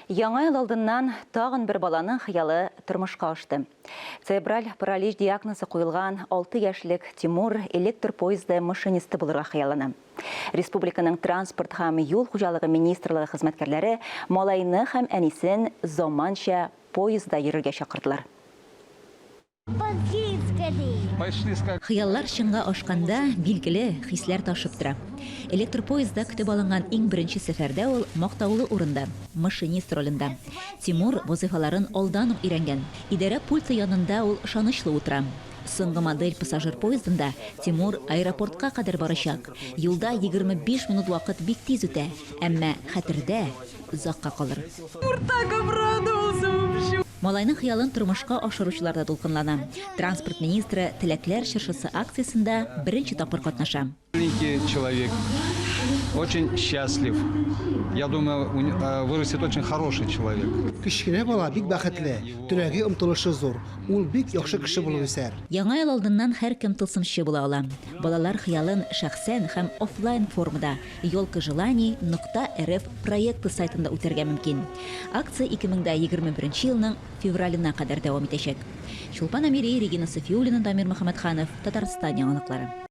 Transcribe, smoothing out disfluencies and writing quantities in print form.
Яңа ел алдыннан тагын бер баланың хыялы тормышка ашты. Церебраль паралич диагнозы куелган 6 яшьлек Тимур электр поезды машинисты булырга хыяллана. Республиканың транспорт һәм юл хуҗалыгы министрлыгы хезмәткәрләре малайны һәм әнисен заманча поездда йөрергә чакырдылар. Хыяллар чынга ашканда, билгеле, хисләр ташып тора. Электр поездда көтеп алынган иң беренче сәфәрдә ул мактаулы урында, машинист ролендә. Тимур вазыйфаларын алдан ук өйрәнгән. Идарә пульты янында ул ышанычлы утыра. Соңгы модель пассажир поездында Тимур аэропортка кадәр барачак. Юлда 25 минут вакыт бик тиз үтә, әмма хәтердә озакка калыр. Тимур так обрадовался вообще. Малайның хыялын тормышка ашыручылар да дулкынлана. Транспорт министры Теләкләр чыршысы акциясендә беренче тапкыр катнаша. Маленький человек очень счастлив. Я думаю, вырастет очень хороший человек. Кечкенә бала бик бәхетле, теләге, омтылышы зур. Ул бик яхшы кеше булып үсәр. Яңа ел алдыннан һәркем тылсымчы була ала. Балалар хыялын шәхсән һәм офлайн формада Елка желаний нокта рф проекты сайтында үтәргә мөмкин. Акция 2021 елның февраленә кадәр дәвам итәчәк. Чулпан Әмири, Регина Сафиуллина, Дамир Мөхәммәтханов, Татарстан яңалыклары.